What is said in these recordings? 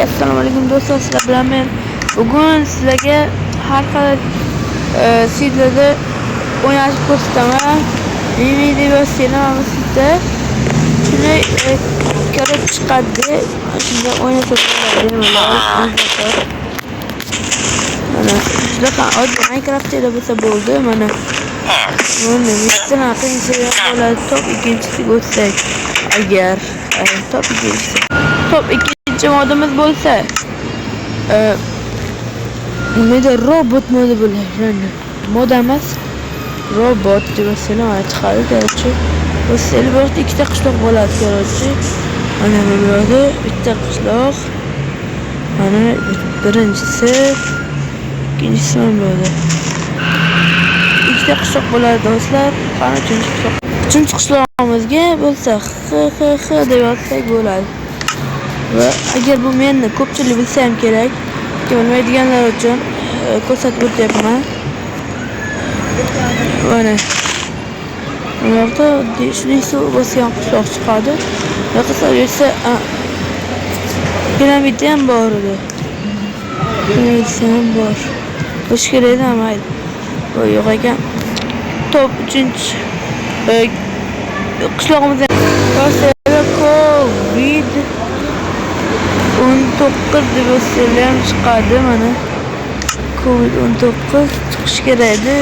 Assalomu alaykum do'stlar, sizlar bilan men bugun sizlarga har xil seedlarda o'ynashib ko'rsataman. Nima deb yozsanglar, mana sizda shuni kirib chiqadi. Shunda o'ynasa bo'ladi. Mana shunaqa oddiy Minecraftda bo'lsa bo'ldi. Mana buni bitta qiyinchilik bo'ladi. Top ikkinchisiga o'tsak agar top ikkinchisi. Top ikkinchi modimiz bo'lsa, nima edi, robot modi bo'ladi. Mod emas, robot deb yozsanglar, mana chiqadi, короче. O'sanglar, bu yoqda ikkita qishloq bo'ladi, короче. Mana bu yoqda bitta qishloq. Mana birinchisi, ikkinchisi mana bu yoqda. Ikkita qishloq bo'ladi, do'stlar. Qani uchinchi qishloq? Uchinchi qishlog'imizga bo'lsa X X X deb yozsak bo'ladi. Va agar bu meni ko'pchilik bilsa ham kerak, bilmaydiganlar uchun ko'rsatib o'tyapman. Mana bu yoqda oddiy shunday suv bosgan qishloq chiqadi. Yoqsa esa piramida ham bor edi. Piramida ham bor. Bo'lishi kerak edi, mayli. Bu yo'q ekan. Top uchinchi qishlog'imizda Covid 19 deb yozsanglar ham chiqadi mana. Covid 19 chiqishi kerak edi.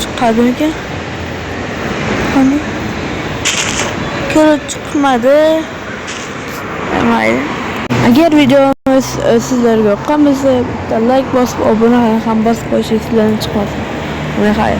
Chiqadimikan? Qani? Ko'rib chiqmadi. Mayli. Agar videomiz sizlarga yoqqan bo'lsa, bitta like bosib, obuna ham bosib qo'yish esingizdan chiqmasin. Xayr.